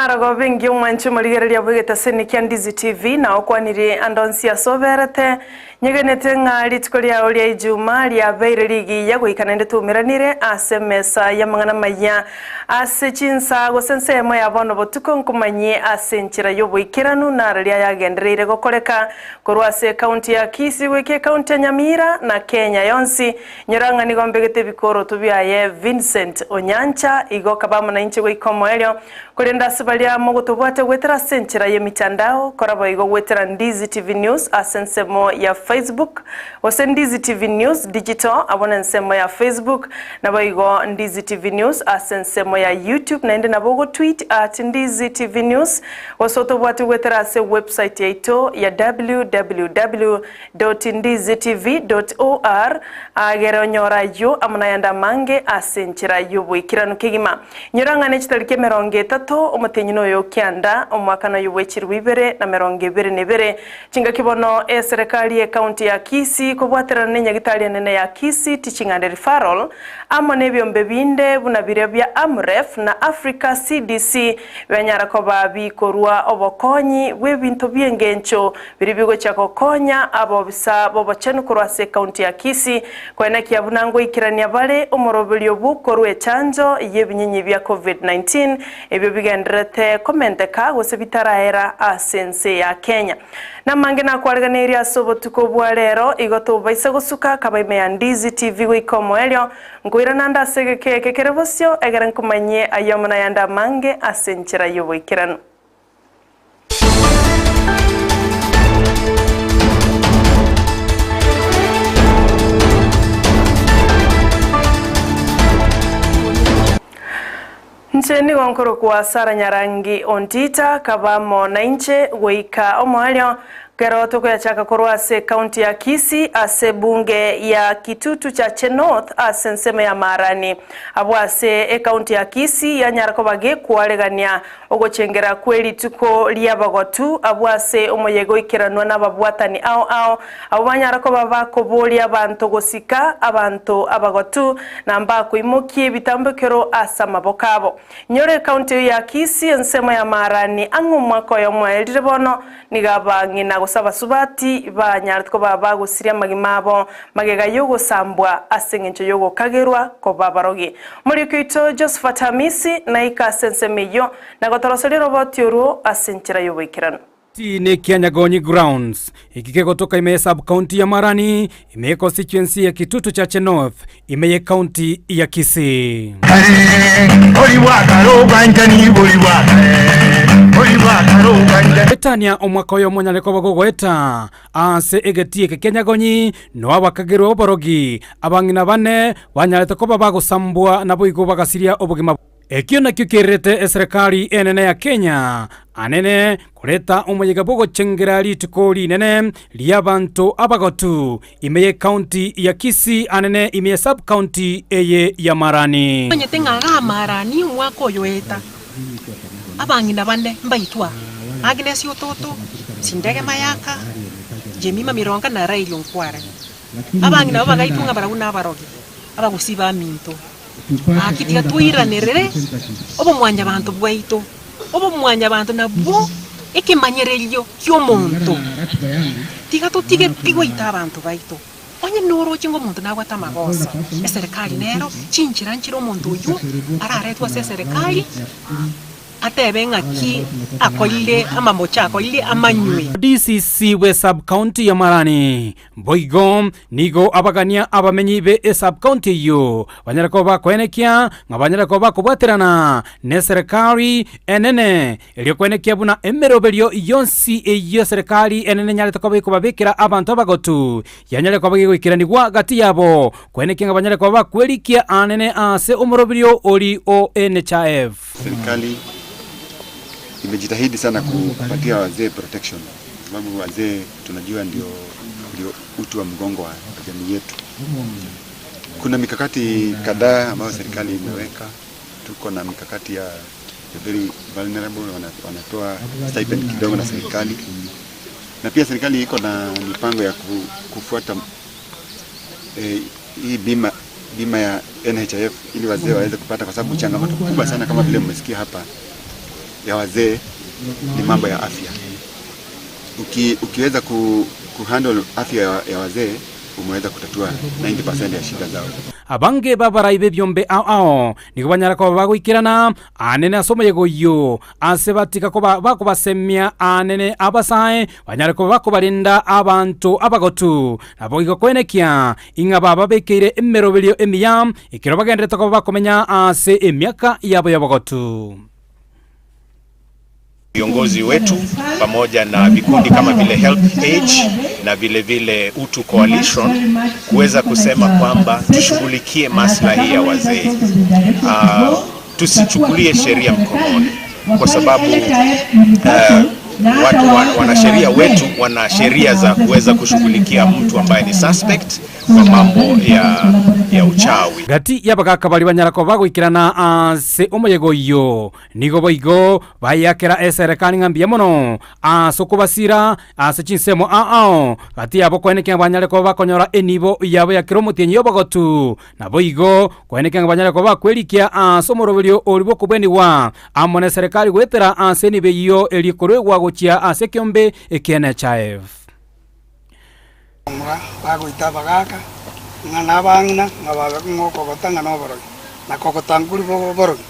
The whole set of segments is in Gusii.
Emarogoba engiya omwanche omorigereria bw'egetaseni kia Ndizi TV na okwanirie ande onsi ase oberete. Nyegenete ng'a rituko riao ria Ijumaa riabeire rigiya goika naende twaumeranire ase emesa y'amang'ana amaya ase chinsa gose ensemo ya bono botuko nkomanyie ase enchera y'oboikeranu naro riayagendereire gokoreka korwa ase ekaunti ya Kisii goika ekaunti ya Nyamira na Kenya yonsi. Nyora ng'a nigo mbegete ebikoroto biaye Vincent Onyancha, igo kaba amo nainche goika omoerio, korende ase baria mogotobwate goetera ase enchera y'emitandao, kora boigo goetera Ndizi TV News ase ensemo ya Facebook, gose Ndizi TV News Digital abwo nensemo ya Facebook, naboigo Ndizi TV News ase ensemo ya YouTube, naende nabo ogotweet at Ndizi TV News, gose otobwate goetera ase website yaito ya www. Ndizitv.or, Agere onyore ayio amo nayande amange ase enchera y'oboikeranu kegima. Nyora ng'a nechitariki 30 omotenyi noyo o kianda, omwaka noyo bwe chilifu ibere na 22, chingaki bono eserekari y'ecounty ya Kisii kobwaterana nenyagitari enene ya Kisii Teaching and Referral amo nebiombe binde buna biria bia Amref na Africa CDC bianyara koba bikorua obokonyi bw'ebinto bi'engencho Biria bigochia gokonya abobisa b'obochenu korwa ase ekaunti ya Kisii koenekia buna ngoikerania bare omoroberio bw'okorua echanjo y'ebinyinyi bia Covid-19 ebio bigendererete komenteka gose bitaraera ase ense ya Kenya. Namange nakwareganeirie ase obotuko bwa rero, igo tobaisa gosuka kaba ime ya Ndizi TV goika omoerio, nkoirana ande ase egeka eke kere bosio egere nkomanyie ayio amo nayande amange ase enchera y'oboikeranu. Inche nigo nkorokwa Sara Nyarangi Ontita, kaba amo nainche goika omoerio Ekero tokoyachaka korwa ase ekaunti ya Kisii ase ebunge ya Kitutu Chache North ase ensemo ya Marani. Abwo ase ekaunti ya Kisii yanyara koba gekwaregania ogochengera kwe rituko ri'abagotu abwo ase omoyega oikeranwa nababwatani ao ao abwo banyara koba bakoboria abanto gosika abanto abagotu na mbakoimokia ebitambokero ase amaboko abo. Inyora ekaunti eyio ya Kisii ensemo ya Marani ang'e omwaka oyomo oerire bono Nigo abang'ina gose abasubati banyarete koba bagosiria amagima abo magega y'ogosambwa ase engencho y'ogokagerwa koba abarogi. Omoriki oito Josephat Hamisi naike ase ensemo eyio na gotoroseria oroboti orwo ase enchera y'oboikeranu. Tii nekia Nyagonyi Grounds, eki kegotoka ime ye sub-county ya Marani, ime ye constituency ya Kitutu Chache North, ime ye county ya Kisii. Goetania omwaka oyomo onyare koba gogoeta ase egetii eke kia Nyagonyi, noa bakagerwa oborogi, abang'ina bane banyarete koba bagosambwa naboigo bagasiria obogima. Ekio nakio kererete eserekari enene ya Kenya anene koreta omoyega bw'ogochengera rituko rinene ri'abanto abagotu ime y'ecounty ya Kisii anene ime ya sub-county eye ya Marani. Omanyete ng'a iga Marani omwaka oyo oeta, abang'ina bane mbaitwa, Agnes Ototo, Sindege Mayaka, Jemima Mironga na Raeli Onkware. Abang'ina abwo bagaitwa ng'a barabwo nabarogi, abagusii baminto. Gaki tiga toiranerere obomwanyabanto bwaito, obomwanyabanto nabwo ekemanyererio ki'omonto. Tiga totige pi goita abanto baito. Onye noroche ng'a omonto nabwate amagoso, eserekari nero, chinchera nchire omonto oyio araretwe ase eserekari. Atebe ng'aki akoire amamocho akoire amanywe. DCC bwe sub-county ya Marani. Boigo nigo abagania abamenyi be esub-county eyio banyare koba bakoenekia ng'a banyare koba bakobwaterana neserekari enene erio koenekia buna emeroberio yonsi eyio eserekari enene enyarete koba ekobabekera abanto abagotu yanyare koba gegoikeranigwa gati yabo koenekia ng'a banyare koba bakwerikia anene ase omoroberio ori o NHIF. Serikali imejitahidi sana kupatia wazee protection sababu wazee tunajua ndio, ndio uti wa mgongo wa jamii yetu. Kuna mikakati kadhaa ambayo serikali imeweka. Tuko na mikakati ya the very vulnerable, wanatoa stipend kidogo na serikali, na pia serikali iko na mipango ya kufuata eh, hii bima bima ya NHIF ili wazee waweze kupata, kwa sababu changamoto kubwa sana kama vile mmesikia hapa. ya wazee ni mambo ya afya. Uki, ukiweza ku, kuhandle afya ya, ya wazee umeweza kutatua 90% ya shida zao. Abange b'abarai b'ebiombe ao ao nigo banyara koba bagoikerana aanene ase omoyega oyio, ase batiga koba bakobasemia aanene abasae banyare koba bakobarenda abanto abagotu. Naboigo koenekia ing'a bababekeire emeroberio emiya ekero bagenderete koba bakomenya ase emiaka yabo y'obogotu. Viongozi wetu pamoja na vikundi kama vile Help Age na vile vile Utu Coalition kuweza kusema kwamba tushughulikie maslahi ya wazee. Uh, tusichukulie sheria mkononi kwa sababu uh, watu wanasheria wetu wana sheria za kuweza kushughulikia mtu ambaye ni suspect kwa mambo ya, ya uchawi. Gati y'abagaaka baria banyara koba bagoikerana ase omoyega oyio, Nigo boigo bayakera eserekari ng'a mbuya mono ase okobasira ase chinsemo ao gati yabo koenekia ng'a banyare koba bakonyora enibo yabo ya kera omotienyi y'obogotu, naboigo koenekia ng'a banyare koba bakwerikia ase omoroberio oria bw'okobwenigwa amo neserekari goetera ase enibo eyio eria ekoruegwa gochia ase ekeombe ekia NHIF. Abamura bagoita abagaaka, ng'a nabang'ina, ng'a babe ng'a okogota ng'a noborogi, na kogota nkori bobe oborogi.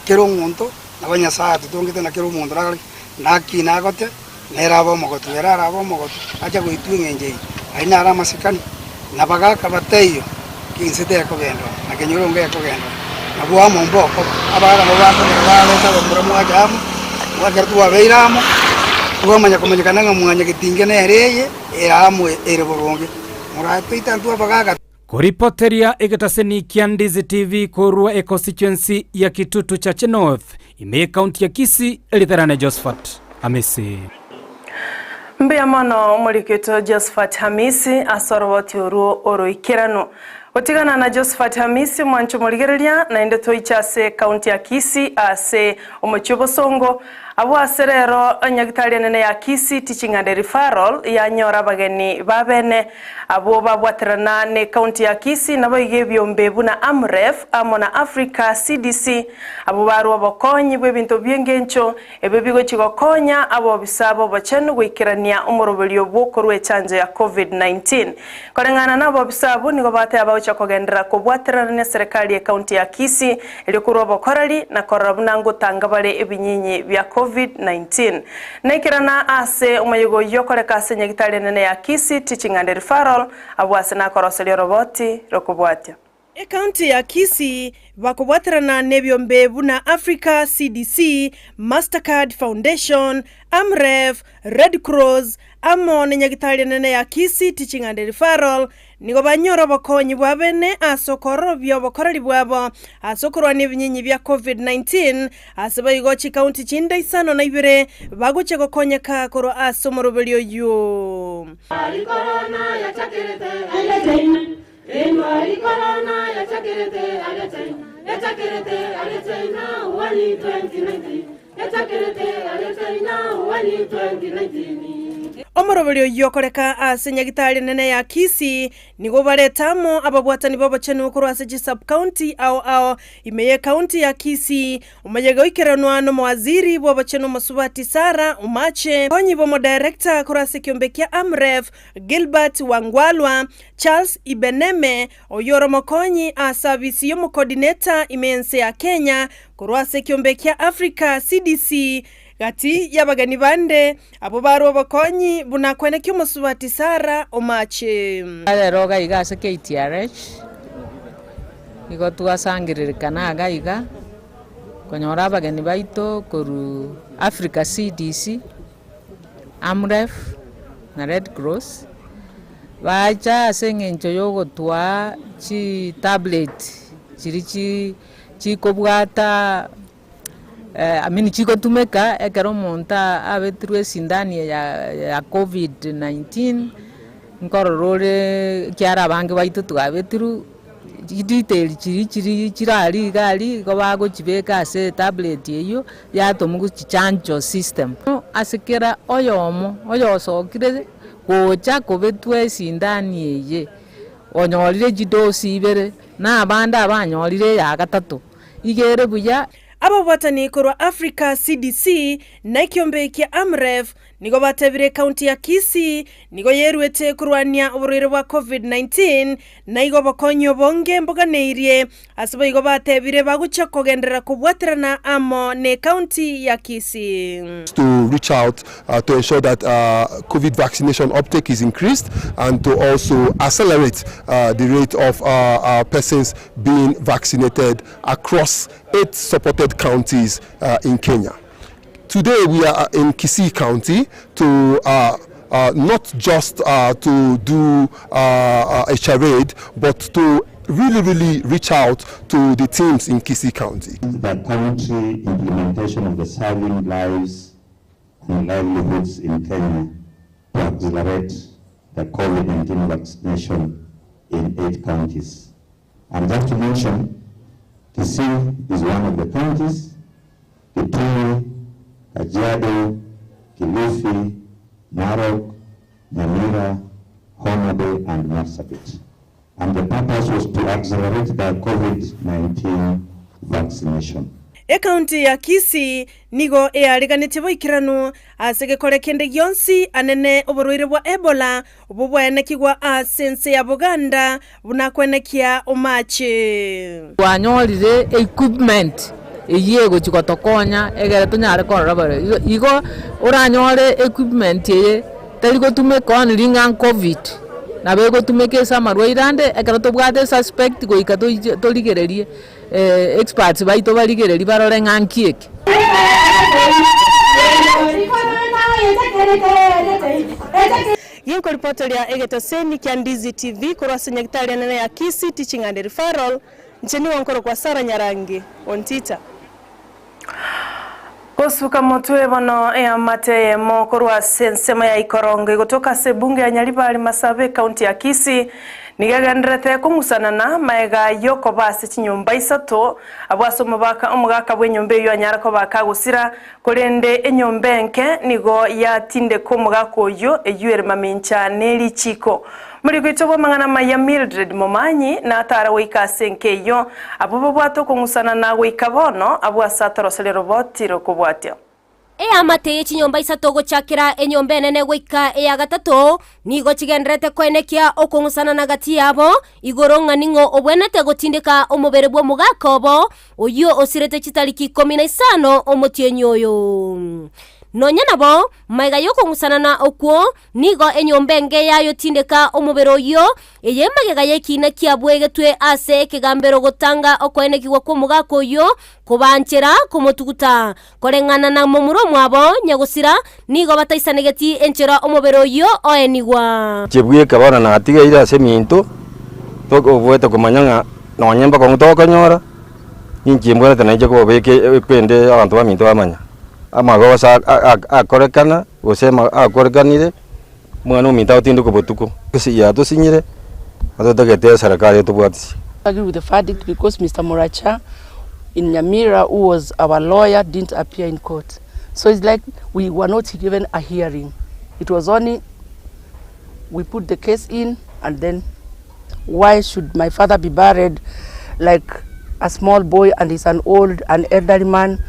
Kera omonto nabo Nyasae atotongete na kera omonto nakore ki? Nakine agote, nere abe omogotu, ere arabe omogotu, ache goitwa eng'encho eyio. Ayio naro amasikani, na abagaaka bataiyo, ki inse tekogendwa, na kenyoro onge ekogendwa. Nabwo amo mbokoba, abagaaka nabo bakogera bareta abamura mwacha amo, ekero twabeire amo, twamanya komanyekana ng'a mwanyagetinge nere eye. Ere amo ere boronge, moratoite intwe abagaaka. Koripoteria egetaseni kia Ndizi TV korwa econstituency ya Kitutu Chache North ime y'ecounty ya Kisii Eritherane Josphat Hamisi. Mbuya mono omoriki oito Josphat Hamisi ase oroboti orwo oroikeranu. Gotigana na Josphat Hamisi omwanche omorigereria naende toiche ase ecounty ya Kisii ase omochie obosongo Abwo ase rero Nyagitari enene ya Kisii Teaching and Referral yanyora abageni ba bene abwo babwaterana ne county ya Kisii naboigo ebiombe buna Amref amo na Africa CDC abwo barwa obokonyi bw'ebinto bi'engencho ebio bigochia gokonya abobisa b'obochenu goikerania omoroberio bw'okorua echanjo ya Covid-19. Koreng'ana nabobisa abwo nigo bateba bagochia kogenderera kobwaterana neserekari ye county ya Kisii Erio korwa obokoreri na korora buna ngotanga bare ebinyinyi bia Covid-19. Naikerana ase omoyega oyio okoreka ase nyagitari enene ya Kisii Teaching and Referral abwo ase nakoroseria oroboti rokobwatia. Ecounty ya Kisii bakobwaterana nebiombe buna Africa CDC, Mastercard Foundation, Amref, Red Cross amo nenyagitari enene ya Kisii Teaching and Referral Nigo banyore obokonyi bwa bene ase okoororobia obokoreri bwabo ase okorwania ebinyinyi bia Covid-19, ase boigo chikaunti chinde isano na ibere bagochia gokonyeka korwa ase omoroberio oyio. Omoroberio oyio okoreka ase nyagitari enene ya Kisii nigo obarete amo ababwatani b'obochenu korwa ase chisub-county ao ao ime y'ecounty ya Kisii. Omoyega oikeranwa nomowaziri bw'obochenu omosubati Sarah Omache, konyi bw'omodirector korwa ase ekiombe kia Amref Gilbert Wangwalwa, Charles Ibeneme oyio ore omokonyi ase abisi y'omocoordinator ime y'ense ya Kenya Korwa ase ekiombe kia Africa CDC, gati y'abageni bande abwo barwe obokonyi buna kwenekia omosubati Sarah Omache. Rero iga iga ase KTRH, nigo twasangererekana iga iga, konyora abageni baito korwa Africa CDC, Amref na Red Cross, bacha ase eng'encho ya ogotwaa chitablet chiria chi. Chikobwata I mean chigotumeka ekero omonto abetirwe esindani eye ya covid 19, nkorora ore ekiara abange baito twabetirwe, chidetail chiria chiri chire aria iga aria igo bagochibeka ase etablet eywo, yatomwa gochia chanjo system. Ase kera oyomo oyosokire gocha kobetwa esindani eye, Onyorire chidosi ibere, na abande abanyorire eya gatato. Iga ere buya. Ababwatani korwa Africa CDC na ekiombe kia Amref nigo batebire ekaunti ya Kisii nigo yeruete korwania oborwaire bwa Covid-19 na igo obokonyi obonge mboganeirie ase boigo batebire bagochia kogenderera kobwaterana amo ne ekaunti ya Kisii. to reach out to ensure that covid vaccination uptake is increased and to also accelerate the rate of persons being vaccinated across 8 supported counties in Kenya. Today we are in Kisii County to not just to do a charade but to really really reach out to the teams in Kisii County. The country implementation of the Serving Lives and Livelihoods in Kenya to accelerate the COVID-19 vaccination in 8 counties. And just to mention, Kisii is one of the counties, Kitui, Kajiado, Kilifi, Narok, Nyamira, Homa Bay and Marsabit. And the purpose was to accelerate the COVID-19 vaccination. Ekaunti ya Kisii nigo eariganetie boikeranu ase gekore kende gionsi anene oborwaire bwa Ebola obwo bwaenekigwa ase ense ya Buganda buna kwenekia omache. Twanyorire equipment eyio egochi gotokonya egere tonyare korora bare. Igo oranyore equipment eye tari gotumeka only ng'a covid, nabo egotumeka ase amarwaire ande, ekero tobwate esuspect goika toiche torigererie experts baito barigererie barore ng'a nki eke. Ginkoripotoria egetoseni kia Ndizi TV korwa ase nyagitari enene ya Kisii Teaching and Referral, inche nigo nkorokwa Sarah Nyarangi Ontita. Gosuka motwe bono eamate eyemo korwa ase ensemo ya Ikorongo egotoka ase ebunge ya Nyaribari Masabe ekaunti ya Kisii nigo egendererete kong'usanana magega y'okoba ase chinyomba isato abwo ase omobaka omogaka bw'enyomba eyio anyare koba akagosira korende enyomba enke nigo yatindeka omogaka oyio eyio ere mamincha ne richiiko. Moriko bw'amang'ana amaya Mildred Momanyi natara goika ase enka eyio, abwo babwate okong'usanana goika bono, abwo ase atoroseria roboti rokobwatia. Eamate ye chinyomba isato gochakera enyomba enene goika eya gatato nigo chigendererete koenekia okong'usanana gati yabo, igoro ng'a ning'o obwenerete gotindeka omobere bw'omogaka obo, oyio osirete chitariki ikomi na isano omotienyi oyo. Nonya nabo, magega y'okong'usanana okwo, Nigo enyomba enke yayotindeka omobere oyio, eye magega y'ekiina kiabuegetwe ase ekegambero gotanga okoenekigwa kw'omogaka oyio, kobanchera komotuguta. Koreng'ana na momura omwabo nyagosira, nigo bataisanegeti enchera omobere oyio oenigwa. Inche bweka bono natigaire ase eminto, tokobuete komanya ng'a nonye mbakong'u tokonyora, ninki mbwenerete nainche kobabeka ekwende abanto baminto bamanya. Amagoso akorekana. Gose akorekanire, omwana ominto agotindekwa botuko. Gose yatosinyire, na totagete eserekari etobwatisie. Agree with the verdict because Mister Muracha in Nyamira who was our lawyer didn't appear in court. So it's like we were not given a hearing. It was only we put the case in and then why should my father be buried like a small boy and he's an old and elderly man,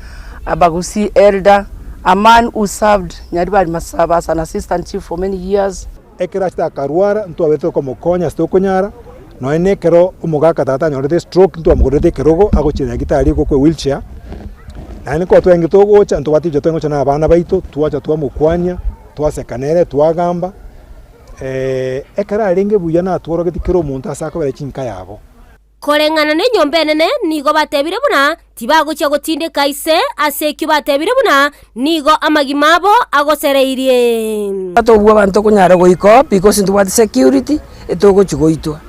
a Bagusi elder, a man who served Nyaribari Masaba as an assistant chief for many years. Ekero achete akarwara, ntwabete tokomokonya ase tokonyara, nonya na ekero omogaka tata anyorete estroke ntwamogorerete ekerogo agochia nyagetari igo kwa ewheelchair, naende nkoba twarenge togocha ntobwate rigicha twarenge gocha na abana baito, twacha twamokwania, twaseka nere, twagamba. Ekero arenge buya natworogetie kera omonto ase akobera chinka yabo. Koreng'ana nenyomba enene nigo batebire buna tibagochia gotindeka ise ase ekio batebire buna nigo amagima abo agosereirie. Tobua abanto konyara goika oo because ntobwate security, etogochi goitwa.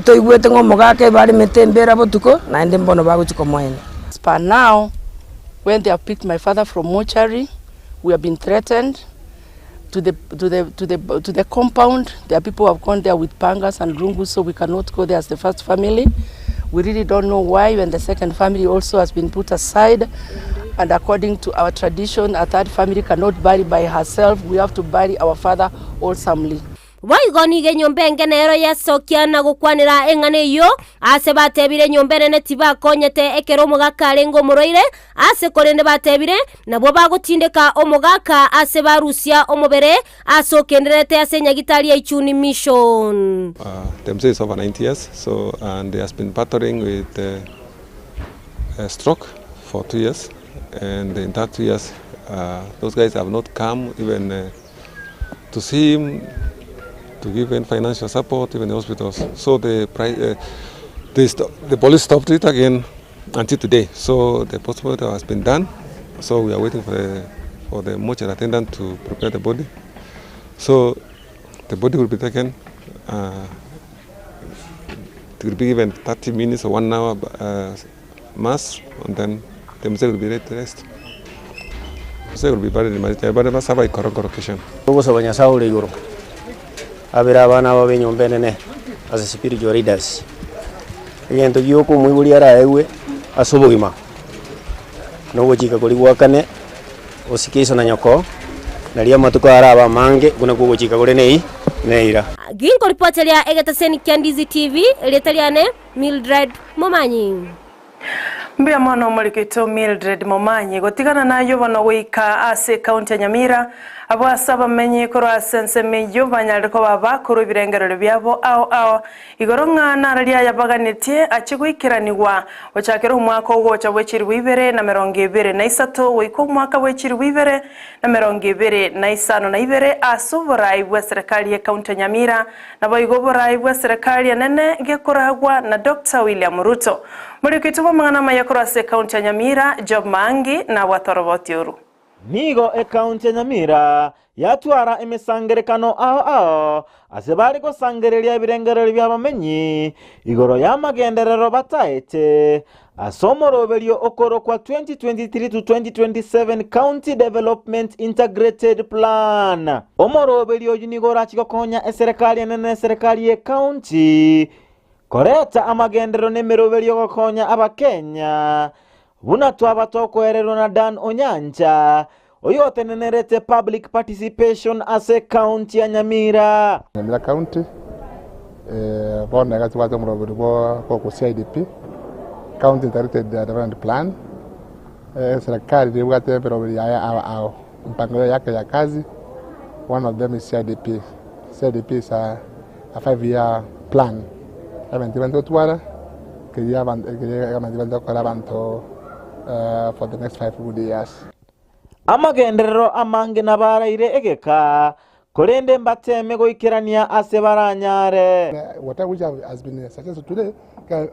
Toigwete ng'a omogaka ebaremete embera botuko, naende mbono bagochi komoenia. As per now, when they have picked my father from mortuary, we have been threatened to the, to the, to the, to the compound. There are people who have gone there with pangas and rungus, so we cannot go there as the first family. We really don't know why, when the second family also has been put aside. And according to our tradition, a third family cannot bury by herself. We have to bury our father wholesomely. Boigo nigo enyomba enke nero yasokia na gokwanera eng'ana eyio, aase batebire enyomba enene tibakonyete ekero omogaka arenge omorwaire, ase korende batebire, nabwo bagotindeka omogaka ase barusia omobere ase okendererete ase enyagitari ya Ichuni Mission. The mzee is over 90 years so and he has been battling with a stroke for 2 years and in that 2 years those guys have not come even to see him to give any financial support even the hospitals so the they stop, the police stopped it again until today so the postmortem has been done so we are waiting for the, for the mortuary attendant to prepare the body so the body will be taken uh, it will be given 30 minutes or one hour uh, mass and then the mzee will be laid to rest. Mzee will be buried in Maritime, but basaba ikorongo location. Togosaba Nyasae ore igoro abere abana aba b'enyomba enene ase spiritual leaders, egento gioka omoibori araegwe ase obogima, na ogochika koria gwakane, osike iso na nyoko, nario amatuko arabe amange, okwo nakwo ogochika kore nei neira. Ginkoripoteria egetaseni kia Ndizi TV, erieta riane Mildred Momanyi. Mbuya mono omoriki oito Mildred Momanyi gotigana nayio bono goika ase ekaunti ya Nyamira abwo ase abamenyi korwa ase ensemo eyio banyarire koba bakorwa ebirengererio biabo ao ao igoro ng'a nararia ayabaganetie achie goikeranigwa gochakera omwaka ogocha bwe chilifu 2023 goika omwaka bwe chilifu 2025 ase oborai bwe serikali ye kaunti ya Nyamira Naboigo oboraai bwa serikali enene gekoragwa na Doctor William Ruto. Moriki oito bw'amang'ana amaya korwa ase ekaunti ya Nyamira, Job Maangi, nabwate oroboti oru. Nigo ekaunti ya Nyamira yatwara emesangerekano ao ao ase bare gosangereria ebirengererio bi'abamenyi igoro y'amagenderero bataete ase omoroberio okorokwa 2023 to 2027 County Development Integrated Plan. Omoroberio oyio nigo orache gokonya eserekari enene na eserekari y'ecounty koreta amagenderero na emeroberio gokonya Abakenya buna twaba tokoererwa na Dan Onyancha oyotenenerete public participation ase ecounty ya Nyamira. Nyamira County eh, bono iga tobwate omoroberi bwa korokwa CIDP, County Integrated Development Plan, eh, serikali nebwate emeroberi yaye ao ao, mpangilio yake ya kazi, one of them is CIDP. CIDP is a, a 5 year plan ebinto ebinto gotwara keria abanto keria ebinto ebinto gokora abanto uh, for the next 5 good years. Amagenderero amange nabaraire egeka korende mbateme goikerania ase baranyare. Whatever which has been suggested today can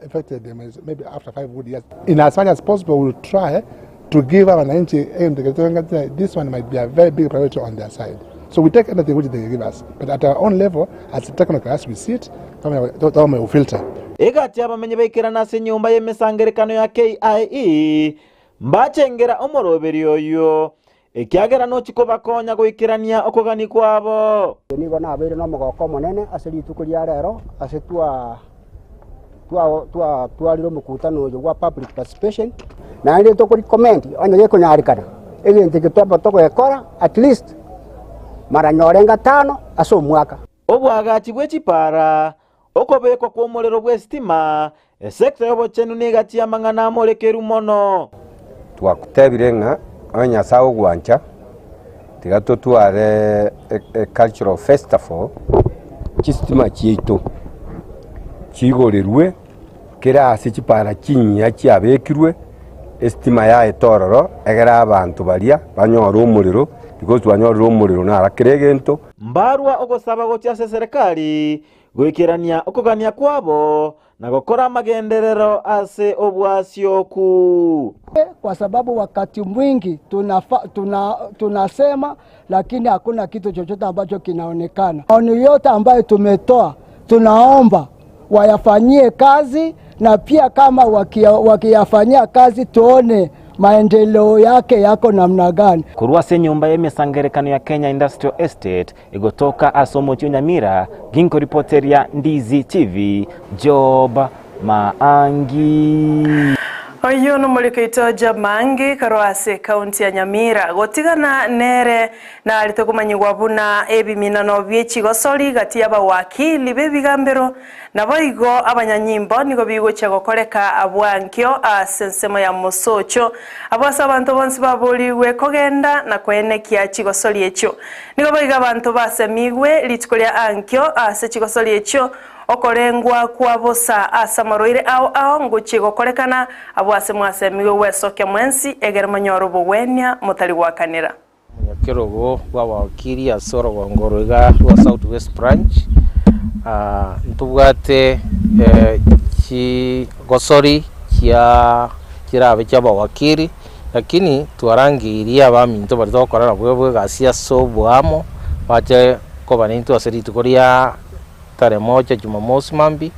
affected them maybe after 5 good years. In as much as possible, we'll try to give our wananchi this one might be a very big priority on their side. So we take anything which they give us, but at our own level, as technocrats, we sit, we filter. Egati abamenyi baikerana ase enyomba y'emesangerekano ya KIE mbachengera omoroberi oyo ekiagera nochi kobakonya goikerania okogani kwabo. Nigo nabeire na omogoko omonene ase rituko ria rero ase twa twa twa twarire omokutano oyo bwa public participation naende tokorecommend onye gekonyarikana egento eke twaba togekora at least mara nyore gatano ase omwaka. Obwagachi bwe chipara okobekwa kwa omorero bwa estima esekta y'obochenu negati y'amang'ana amorekeru mono. Twakutebire ng'a onye Nyasaye ogwancha tiga totware e cultural festival chistima chiaito chigorerwe kera ase chipara chinyia chiabekirwe estima yaete ororo egere abanto baria banyore omorero because twanyorire omorero nara kera egento. Mbarwa ogosaba gochia ase serikali goikerania okogania kwabo na gokora amagenderero ase obwasioku. Kwa sababu wakati mwingi tunafa, tuna, tunasema lakini hakuna kitu chochote ambacho kinaonekana. Maoni yote ambayo tumetoa tunaomba wayafanyie kazi, na pia kama wakiyafanyia kazi tuone maendeleo yake yako namna gani. Korwa ase enyomba y'emesangerekano ya Kenya Industrial Estate egotoka ase omochi o Nyamira ginko ripoteria Ndizi TV Job Maangi. Oyio nomoriko oito Job Maangi korwa ase ekaunti ya Nyamira. Gotigana nere narete komanyigwa buna ebiminano bie chigosori gati y'abawakili b'ebigambero Naboigo abanyanyimbo nigo bigochia gokoreka abwo ankio ase ensemo ya mosocho, abwo ase abanto bonsi baborigwe kogenda na koenekia chigosori echio. Nigo boigo abanto basemigwe rituko ria ankio ase chigosori echio, okorengwa kwa bosa ase amarwaire ao ao ngochie gokorekana, abwo ase mwasemigwe gwesokia mwensi, egere monyore obogwenia motari goakanera. Omonyakerogo bw'abawakili ase orogongo oro iga rwa South West Branch, ntobwate chigosori chia chirabe chi'abawakili, lakini twarangeirie abaminto baria togokora nabwo egasi ase oboamo, bache koba naintwe ase rituko ria tarehe moja Jumamosi mambia,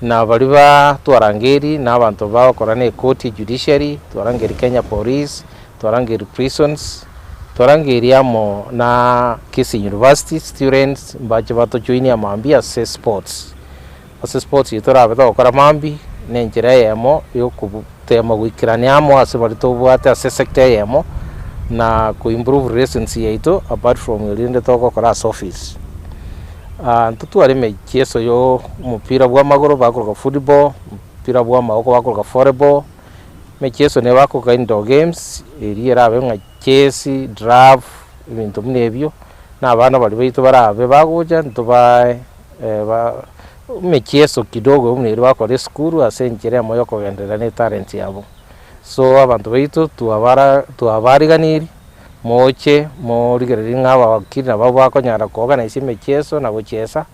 na baria ba twarangeirie na abanto bagokora na ekoti judiciary, twarangeirie Kenya Police, Twarangeirie prisons, twarangeirie amo na Kisii University students mbache batojoinie mambia ase sports. Ase sports eyio torabe togokora mambia na enchera eyemo ya okotema goikerania amo ase baria tobwate ase esector eyemo na ko improve relations yaito apart from erinde togokora ase office. Ntotware emechieso ya omopira bwa amagoro bakoroka football, omopira bwa amaboko bakoroka volleyball. Emechieso nigo bakoka indoor games, eria erabe ng'a chess, draft, ebinto buna ebio, na abana baria baito barabe bagocha ntobae emechieso kidogo buna eria bakora esukuru ase enchera eyemo ya okogenderera na etalent yabo. So abanto baito twabara twabariganirie, moche morigererie ng'a abawakili nabo bakonyara ko organise emechieso na gochiesa,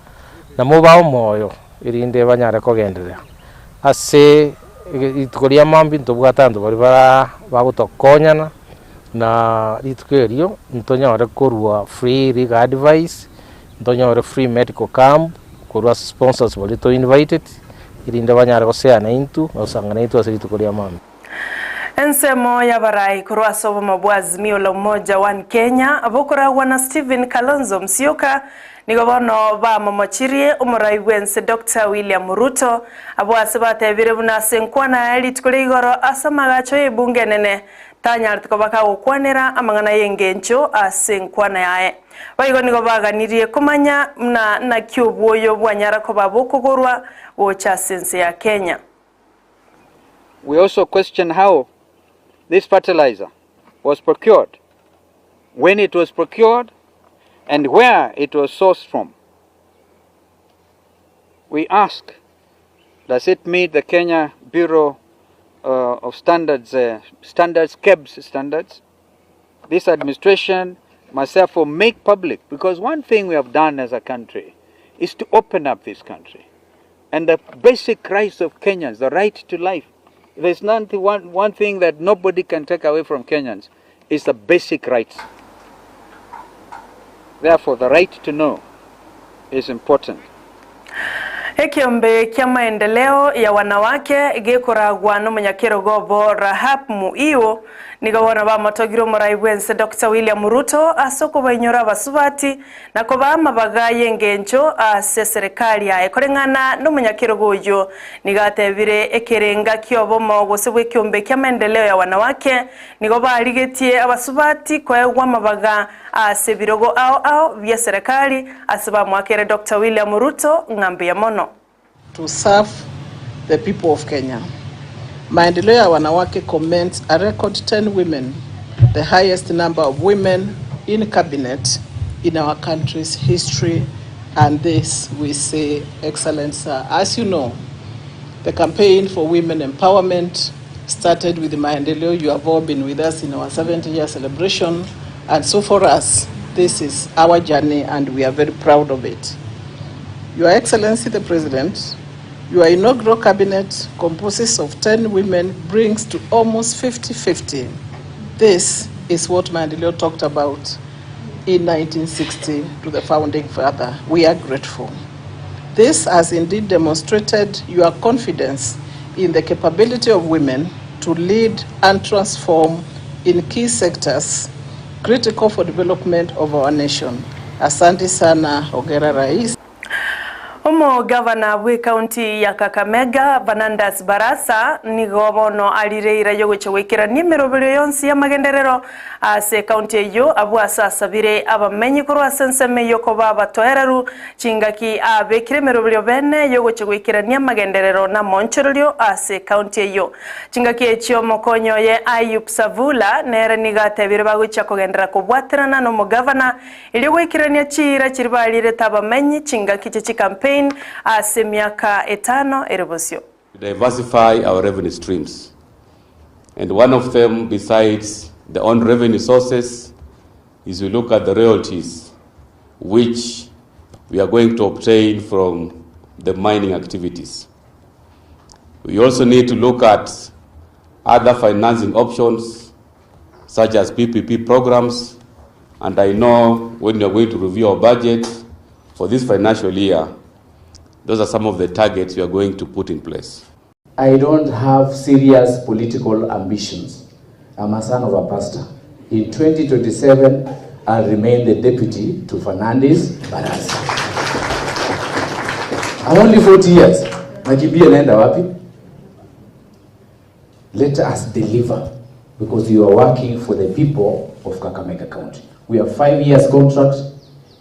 na mobae omoyo erinde banyare kogenderera. Ase rituko ria mambia ntobwate abanto baria bara bagotokonyana, na rituko erio ntonyore korwa free legal advice, ntonyore free medical camp, korwa ase sponsors baria to invited, erinde banyare gosea naintwe, na gosanga naintwe ase rituko ria mambia. Ensemo y'abarai korwa ase obomo bwa Azimio la Umoja One Kenya bokoragwa na Stephen Kalonzo Musyoka nigo bono bamomochirie omorai bw'ense Doctor William Ruto abwo ase batebire buna ase enkwana yaye rituko ria igoro ase amagacho y'ebunge enene tanyarete koba kagokwanera amang'ana y'engencho ase enkwana yaye. Boigo nigo baganirie komanya buna naki obwoyo bwanyara koba bokogorwa gocha ase ense ya Kenya. We also question how this fertilizer was procured, when it was procured, and where it was sourced from. We ask, does it meet the Kenya Bureau of Standards, standards, KEBS standards? This administration must therefore make public, because one thing we have done as a country is to open up this country. And the basic rights of Kenyans, the right to life, there's not one, one thing that nobody can take away from Kenyans, is the basic rights. Therefore, the right to know is important. Ekiombe kia maendeleo ya wanawake gekoragwa nomonyakerogo obo Rahab Muiu Nigo bono bamotogire omorai bw'ense Doctor William Ruto ase okobainyora abasubati na kobaa amabaga y'engencho ase eserekari yaye. Koreng'ana nomonyakerogo oyio, nigo atebire ekerenga ki'obomo gose bw'ekiombe kia maendeleo ya wanawake nigo barigetie abasubati koegwa amabaga ase ebirogo ao ao bi'eserekari ase bamoakeire Doctor William Ruto ng'a mbuya mono. To serve the people of Kenya. Maendeleo ya Wanawake commends a record 10 women, the highest number of women in cabinet in our country's history, and this we say, excellent sir. As you know, the campaign for women empowerment started with Maendeleo. You have all been with us in our 70-year celebration, and so for us, this is our journey and we are very proud of it. Your Excellency the President, your inaugural cabinet composes of 10 women brings to almost 50-50. This is what Maendeleo talked about in 1960 to the founding father. We are grateful. This has indeed demonstrated your confidence in the capability of women to lead and transform in key sectors critical for development of our nation. Asante sana, Hongera Rais. Omogavana bw'ekaunti ya Kakamega, Bernandas Barasa, nigo bono arire eira y'ogochia goikerania emeroberio yonsi y'amagenderero ase ekaunti eyio, abwo ase asabire abamenyi korwa ase ensemo eyio koba abatoereru chingaki abekire emeroberio bene y'ogochia goikerania amagenderero na amaonchorerio ase ekaunti eyio. Chingaki echio omokonyi oye Ayub Savula nere nigo atebire bagochia kogenderera kobwaterana nomogavana Erio goikerania chiira chiria barirete abamenyi chingaki chie chicampaign ase emiaka etano ere bosio. To diversify our revenue streams and one of them besides the own revenue sources is we look at the royalties which we are going to obtain from the mining activities. We also need to look at other financing options such as PPP programs and I know when we are going to review our budget for this financial year, those are some of the targets we are going to put in place. I don't have serious political ambitions. I'm a son of a pastor. In 2027, I'll remain the deputy to Fernandes Barasa. I'm only 40 years. Nakimbia naenda wapi? Let us deliver because you are working for the people of Kakamega County. We have 5 years contract.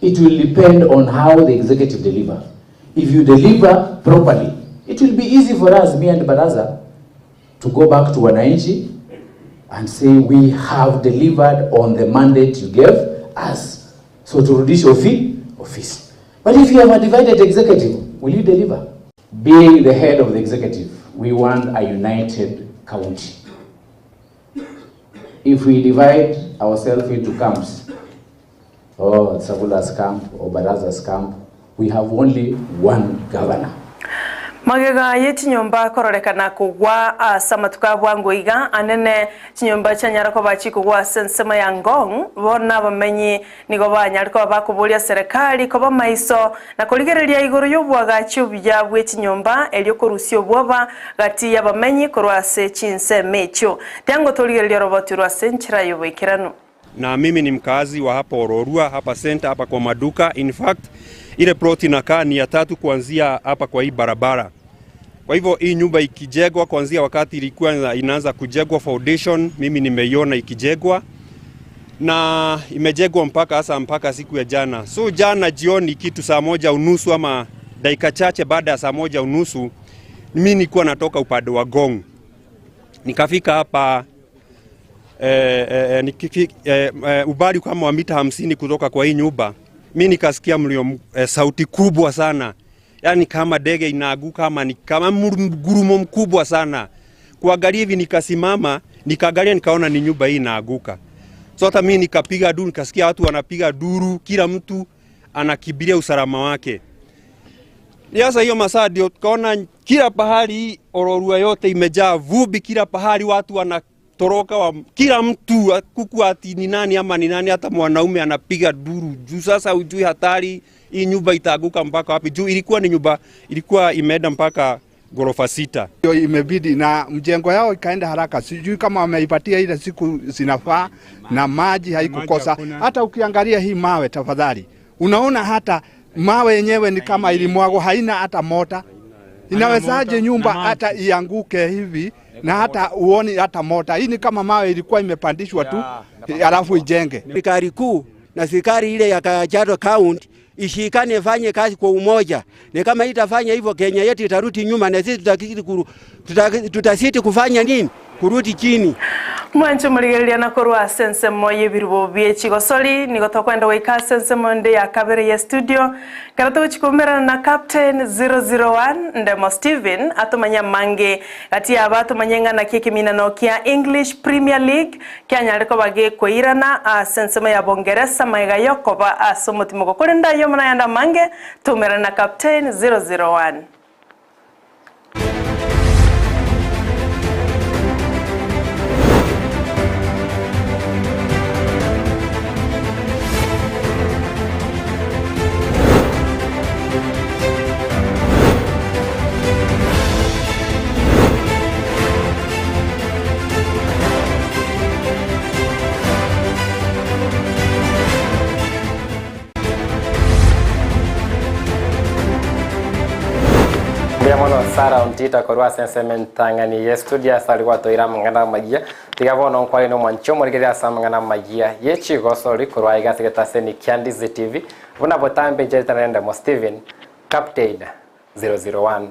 It will depend on how the executive deliver. If you deliver properly, it will be easy for us, me and Baraza, to go back to wananchi and say we have delivered on the mandate you gave us. So turudishe office. But if you have a divided executive, will you deliver? Being the head of the executive, we want a united county. If we divide ourselves into camps, oh, Savula's camp or Baraza's camp, we have only one governor. Magega ye chinyomba kororekana kogwa ase amatuko a bwango iga anene chinyomba chianyara koba chikogwa ase ensemo ya Ngong bono abamenyi nigo banyare koba bakoboria serikali koba maiso na korigereria igoro y'oboagachi obuya bwe chinyomba erio korusia obwoba gati y'abamenyi korwa ase chinsemo echio. Tiango torigereria oroboti rwa ase enchera y'oboikeranu. Na mimi ni mkazi wa hapa Ororua hapa center hapa kwa maduka. In fact ile plot inakaa ni ya tatu kuanzia hapa kwa hii barabara. Kwa hivyo hii nyumba ikijengwa kuanzia wakati ilikuwa inaanza kujengwa foundation, mimi nimeiona ikijengwa na imejengwa mpaka hasa mpaka siku ya jana. So jana jioni kitu saa 1:30 ama dakika chache baada ya saa 1:30 mimi nilikuwa natoka upande wa Ngong. Nikafika hapa ubali kama wa mita 50 kutoka kwa hii nyumba. Mimi nikasikia mlio, sauti kubwa sana. Yaani kama ndege inaaguka ama ni kama mgurumo mkubwa sana. Kuangalia hivi nikasimama, nikaangalia nikaona ni nyumba hii inaaguka. So hata mimi nikapiga duru, nikasikia watu wanapiga duru, kila mtu anakimbilia usalama wake. Sasa hiyo masaa ndio tukaona kila pahali Ororua yote imejaa vumbi, kila pahali watu wanatoroka, kila mtu kuku ati ni nani ama ni nani, hata mwanaume anapiga duru juu sasa hujui hatari hii nyumba itaanguka mpaka wapi, juu ilikuwa ni nyumba ilikuwa imeenda mpaka ghorofa 6. Hiyo imebidi na mjengo yao ikaenda haraka, sijui kama wameipatia ile siku zinafaa, na maji haikukosa. Hata ukiangalia hii mawe tafadhali, unaona hata mawe yenyewe ni kama ilimwagwa, haina hata mota. Inawezaje nyumba hata ianguke hivi na hata uoni hata mota? Hii ni kama mawe ilikuwa imepandishwa tu alafu ijenge. Serikali kuu na serikali ile ya Kajiado County ishikane, ifanye kazi kwa umoja. Ni kama itafanya hivyo, Kenya yetu itarudi nyuma na sisi tutasiti kufanya nini? Kurudi chini. Mwancho murigereria na korwa sensemo yebirubo bie chigosori nigo tokwenda goika sensemo nde ya kabere ya studio kara togochikumerana na Captain 001 Ndemo Steven atumanya mange gati aba atumanye ng'ana kia ekeminano kia English Premier League kianyare koba gekoirana ase ensemo ya Bongeresa maega yokoba ase omotimo korende aywo muna yanda mange tumerana na Captain 001. Sarah Ontita korwa ase ensemo entang'ani ye studio ase aria gwatoira amang'ana amayia. Tiga bono nkwane nomwanchi omorigereria ase amang'ana amayia ye chigosori korwa aiga ase getaseni kia Ndizi TV buna botambe inche ritana rende Steven Captain 001.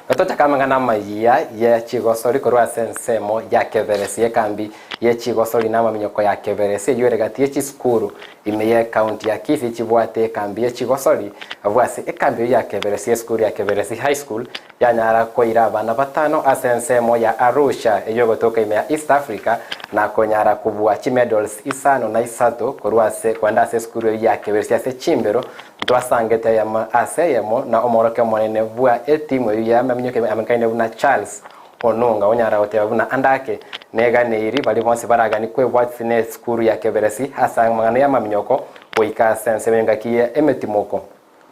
Gatochaka amang'ana amayia ye chigosori korwa ase ensemo ya Keberesi ekambi ye chigosori na amaminyoko ya Keberesi eyio ere gati ye chisukuru ime ye county ya Kisii chibwate ekambi ye chigosori abwo ase ekambi eyio ya Keberesi esukuru ya Keberesi High School yanyara koira abana batano ase ensemo ya Arusha eyio egotoka ime ya East Africa na konyara kobua chimedals isano na isato korwa ase koenda ase esukuru eyio ya Keberesi ase chimbero Ntwasangete eyemo ase eyemo na omworokia omonene bwa etimu eyio y'amaminyoko amenkaine buna Charles Onunga onyara goteba buna andake neganeiri baria bonsi baragani kwebwatisi ne esukuru ya Keberesi ase amang'ana y'amaminyoko goika ase ensemo y'engaki ye emetimoko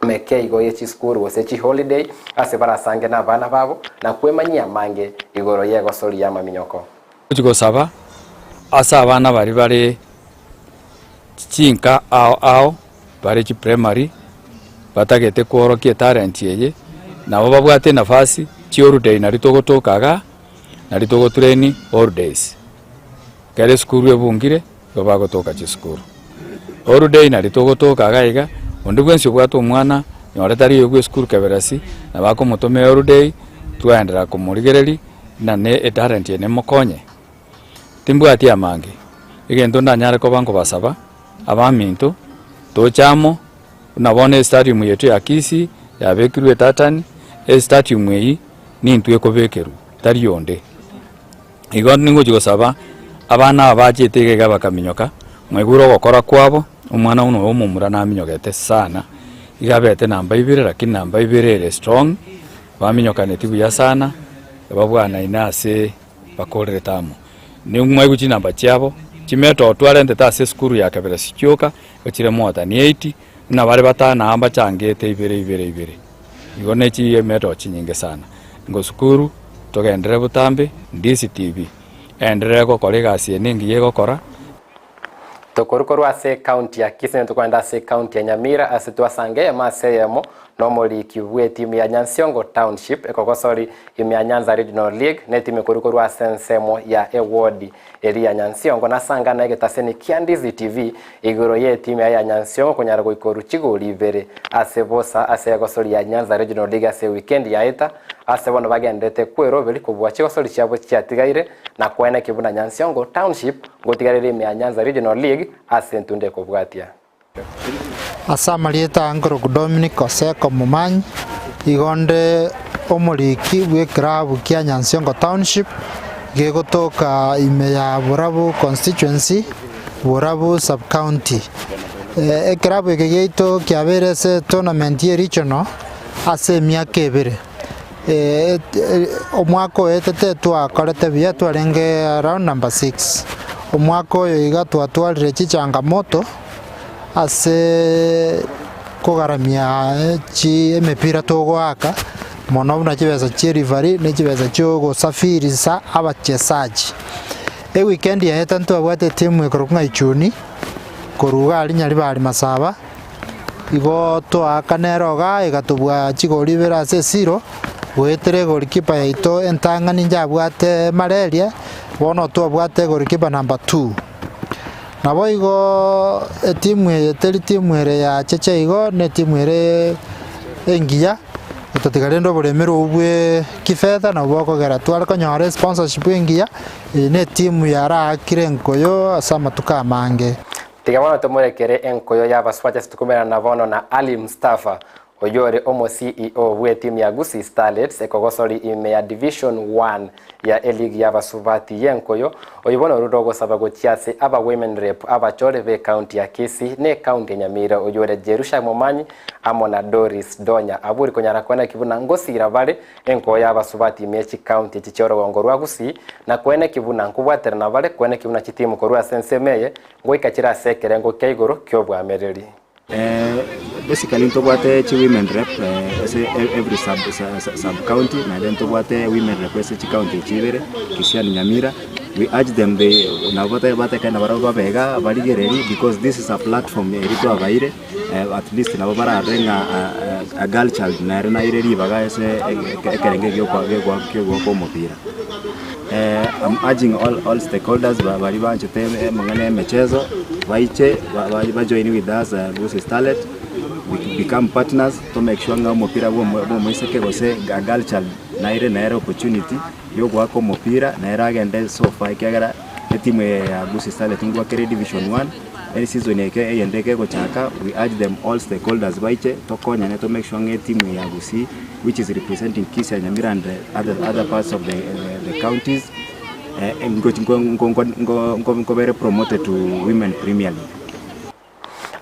meke igo ye chisukuru gose chiholiday ase barasange nabana babo na kwemanyia amange igoro y'egosori y'amaminyoko. Gochia gosaba ase abana baria bare chinka ao ao bare chiprimary batagete kworokia etalent eye, nabo babwate enafasi chiholiday nario togotoka igaa, nario togotrain holidays. Ekero esukuru ebungire, nigo bagotoka chisukuru. Holiday nario togotoka iga iga, onde bwensi obwate omwana nyore tari oyo bwa esukuru keberesi, nabo akomotoma eholiday, twaenderera komorigereria buna ne etalent eye nemokonye. Timbwati amange, egento ndanyare koba nkobasaba, abaminto, toche amo, buna bono estadium yaito ya Kisii yabekirwe etatani, estadium eyio nintwe ekobekerwa, tari onde. Igo ningochia gosaba, abana aba bachete iga iga bakaminyoka, mwaigure ogokora kwabo, omwana buna oyo omomura naminyogete sana, iga abete namba ibere lakini namba ibere ere strong, baminyokaneti buya sana, babwanaine ase. Bakorerete amo nimwaigwe chinamba chiabo, chimeto twarentete ase esukuru ya Keberesi chioka, chire more than 80, buna bare batano aa mbachangete ibere ibere ibere. Igo ne chimeto chinyinge sana. Ingo sukuru togenderere botambe, Ndizi TV eenderere gokora egasi eye nengiya egokora. Tokorwa korwa ase ekaunti ya Kisii tokoenda ase ekaunti ya Nyamira ase twasanga eyemo ase eyemo nomoriki bw'etimu ya Nyansiongo Township ekogosori ime ya Nyanza Regional League netimu ekorwa korwa ase ensemo ya ewodi eria ya Nyansiongo nasangana egetaseni kia Ndizi TV igoro y'etimu yaye ya Nyansiongo konyara goikorwa chigori ibere ase bosa ase egosori ya Nyanza Regional League ase ewikendi yaeta ase bono bagenderete kweroberi kobua chigosori chiabo chiatigaire na koeneki buna Nyansiongo Township Ngotigarera ime ya Nyanza Regional League ase entunda ekobwatia. Ase amarieta a Nkorokwa Dominic Oseko Momanyi, igo nde omoriki bw'ekerabu kia Nyansiongo Township gegotoka ime ya Borabu Constituency, Borabu Sub-County. Ekerabu eke giaito kiabeire ase etournament ye regional ase emiaka ebere. Omwaka oetete twakorete buya twarenge round number six, omwaka oyo iga twatwarire chichangamoto ase kogaramia chi emepira togoaka mono buna chibesa chia referee ne chibesa chia ogosafirisa abachesaji. Eweekend yaeta ntwabwate etimu ekorokwa ng'a Ichuni korwa iga aria Nyaribari Masaba. Igo toaakana ere igaa egatobua chigori ibere ase esiro, goetera egolikipa yaito entang'ani njabwate malaria, bono twabwate egolikipa number two. Naboigo etimu eye teri timu ere ya cheche igo, na etimu ere engiya, otatiga rende oboremeri obwo bwe kifedha nabwo bokogera tware konyora esponsorship engiya, eye na etimu yaraakire enkoyo ase amatuko amange. Tiga bono tomorekere enkoyo y'abasubati ase tokomerana bono na Ali Mustafa, oyio ore omo CEO bw'etimu ya Gusii Starlets ekogosori ime ya Division One ya eligi y'abasubati y'enkoyo, oyio bono orure ogosaba gochia ase aba Women Rep abachore b'ecounty ya Kisii na ecounty ya Nyamira oyio ore Jerusha Momanyi amo na Doris Donya abwo ori konyara koeneki buna ngosira bare Enkoyo y'abasubati ime ye chikaunti echi chi'orogongo rwa Gusii, na koeneki buna nkobwaterana bare koeneki buna chitimu korwa ase ensemo eye ngoika chire ase ekerengo kia igoro ki'obwamereri. Basically ntobwate chi women rep ase every sub county naende ntobwate women rep ase chicounty echi ibere, Kisii and Nyamira. We urge them they nabo bata batekane nabarabwo babe igaa barigererie because this is a platform eria twabaire at least nabo bararore ng'a a girl child nere naire ribaga ase ekerengo eke kia ogoaka omopira. I'm urging all all stakeholders baria banchete amang'ana ya emechezo baiche ba join with us Gusii Starlet we become partners to make sure ng'a omopira bwa omoiseke gose a girl child naire nere opportunity. Yogoaka omopira, nere agende so far ekiagera etimu eye ya Gusii Starlets ngoaka ere division one, ere season eke eyende eke egochaka, we urge them all stakeholders baiche tokonyane to make sure ng'a etimu eye ya Gusii which is representing Kisii and Nyamira and other other parts of the the counties ngochi nko nko nko nkobere promoted to women premier league.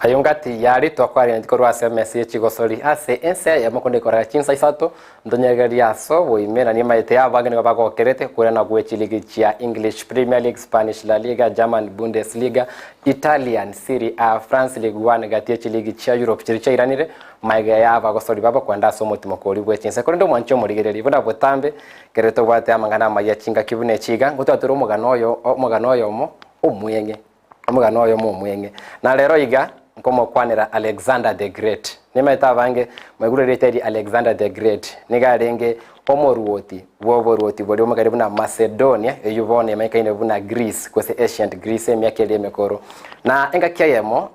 Ayio ngati yaritwa kwarenti korwa ase emesa ye chigosori ase ense eyemo konde korera chinsa isato, ntonyegerie ase oboime, na nimaete abange nigo bagokerete koirana gwe chiligi chia English Premier League, Spanish La Liga, German Bundesliga, Italian Serie A, France Ligue 1 gati ye chiligi chia Europe chiria chiairanire magega ya abagosori babo kwenda ase omotimoko oria bwe chinse. Korende omwanchi omorigereria buna botambe kere tobwate amang'ana amaya chingaki buna echi iga, ngotwatore omogano oyo omogano oyomo omweng'e. Omogano oyomo omweng'e. Na rero iga nkomokwanera Alexander the Great. Nimaete abange mwaigure erieta eri Alexander the Great. Nigo arenge omoruoti bw'oboruoti boria omogare buna Macedonia, eyio bono emaikaine buna Greece gose Ancient Greece emiaka eria emekoro. Na engaki eyemo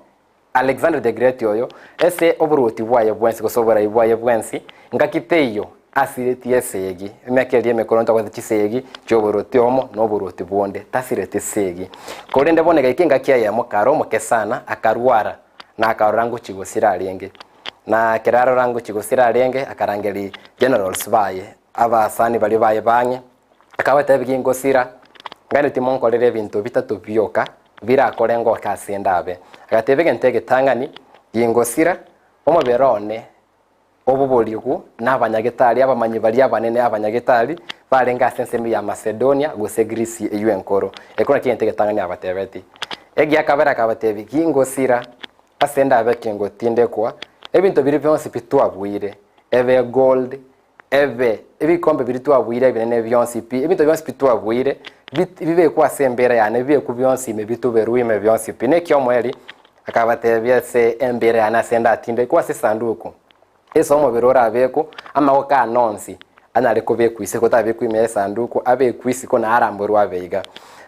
Alexander the Great oyo, ase oboruoti bwaye bwensi gose oborai bwaye bwensi, ngaki teiyo asiretie esegi. Emiaka eria emekoro ntobwate chisegi chi'oboruoti omo na oboruoti bonde, tasireti esegi. Korende bono egaika engaki eyemo kare omoke sana, akarwara, na akarora ngochia gosira arenge. Na ekero arora ngochia gosira arenge, akarangeria generals baye, abasani baria baye bang'e, Akabatebia, Gingosira, ngani timonkorera ebinto bitato bioka birakore ngoke ase ndabe. Agateba egento egetang'ani, Gingosira, omobere one oboborigwe nabanyagetari, abamanyi baria abanene abanyagetari barenge ase ensemo ya Masedonia gose Grisi eyio enkoro. Ekio nakio egento egetang'ani abatebetie. Egia kabere akabatebia, Gingosira, ase ndabe kingotindekwa, ebinto biria bionsi pi twabuire, ebe gold, Ebe ebikombe biria twabuire ebinene bionsi pi, ebinto bionsi pi twabuire, bibekwe ase embeera yane, bibekwe bionsi ime, bituberwe ime bionsi pi. Neki omoerio akabatebia ase embeera yane ase ndatindekwe ase esanduku, ase omobere orabekwe, amagoko ane onsi anyare kobekwa isiko, tabekwa ime y'esanduku, abekwe isiko na aramborwe abe iga.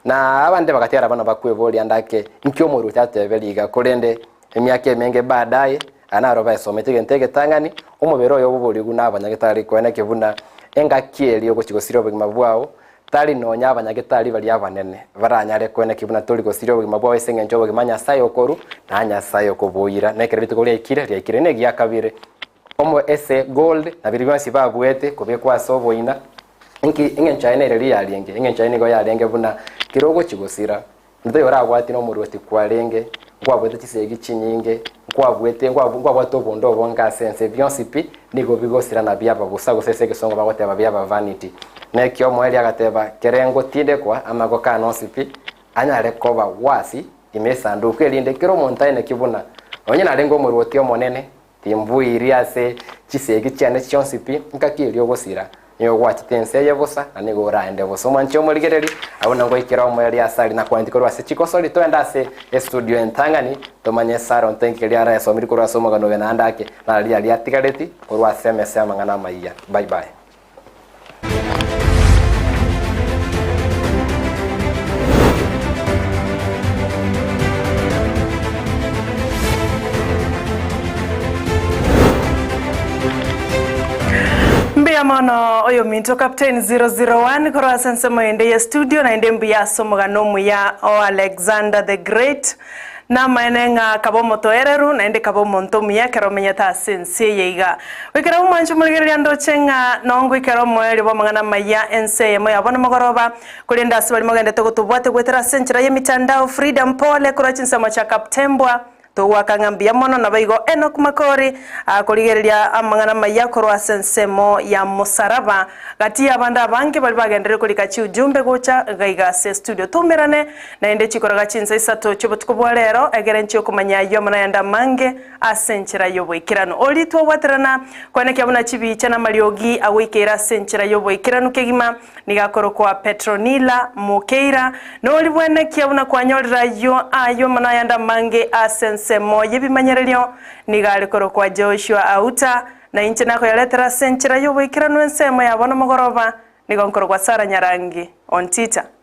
Na abande bagatigara buna bakweboria ande ake, inki omoruoti ateberia iga? Korende Emiaka emenge baadaye, aya naro baesomete egento egetang'ani, omobere oye oboborigwe nabanyagetari koeneki buna engaki eria ogochia gosiria obogima bwao, tari nonya abanyagetari baria abanene baranyare koeneki buna tori gosiria obogima bwao ase engencho obogima Nyasae okorwa na Nyasae okoboira. Na ekero rituko riaikire, riaikire negia kabere. Omo ase gold na biria bionsi babuete kobekwa ase oboina. Inki engencho yaye nere riria yarenge? Engencho yaye nigo yarenge buna kera ogochia gosira, Onde taiyo orabwati nomoruoti kwarenge, nkwabwate chisegi chinyinge, nkwabwete nkwabwate obonda obonge ase ense, bionsi pi nigo bigosira na biaba bosa, gose ase egesongo bagoteba biaba vanity. Neki omoerio agateba, Kere ngotindekwa amagoko ane onsi pi, anyare koba gwasi ime esanduku, erinde kera omonto aeneki buna nonye narenge omoruoti omonene, Timbuiri ase chisegi chiane chionsi pi, ngaki eria ogosira, nigo gwachete ense eye bosa, na nigo oraende bosa. Omwanche omorigereria, abwo nagoikera omoerio ase aria nakwaneti korwa ase chigosori, toende ase estudio entang'ani, tomanye esaro ntenki keria araesomerie korwa ase omogano oyo naende ake, nararia aria atigareti korwa ase emesa y'amang'ana amayia. Bye bye. Mbuya mono oyominto Captain 001 korwa ase ensemo ende ye studio naende mbuya ase omogano omuya o Alexander the Great. Namaene ng'a kaba omotoereru, naende kaba omonto omuya ekero omenyete ase ense eye iga. Goikera omwanche omorigereria ndoche ng'a nongoikera omoerio bw'amang'ana amaya ense eyemo ya bono mogoroba, korende ase baria mogendete gotobwate goetera ase enchera y'emitandao Frida Mpole korwa chinsemo chia Kaptembwa. Togoaka ng'a mbuya mono naboigo Enock Makori akorigereria amang'ana amaya korwa ase ensemo ya mosaraba gati y'abande abange baria bagenderire korika chiujumbe gocha gaiga ase estudio. Toumerane naende chikoroga chinsa isato chi'obotuko bwa rero egere nchie okomanya ayio amo nayande amange ase enchera y'oboikeranu. Oria twabwaterana koenekia buna chibicha na amariogi agoikeire ase enchera y'oboikeranu kegima Nigo akorokwa Petronila Mokeira, nori bwenekia buna kwanyorire ayio ayio amo nayande amange ase ensemo y'ebimanyererio. Nigo are korokwa Joshua Auta, na inche nakoyaretera ase enchera y'oboikeranu ensemo ya bono mogoroba. Nigo nkorokwa Sarah Nyarangi Ontita.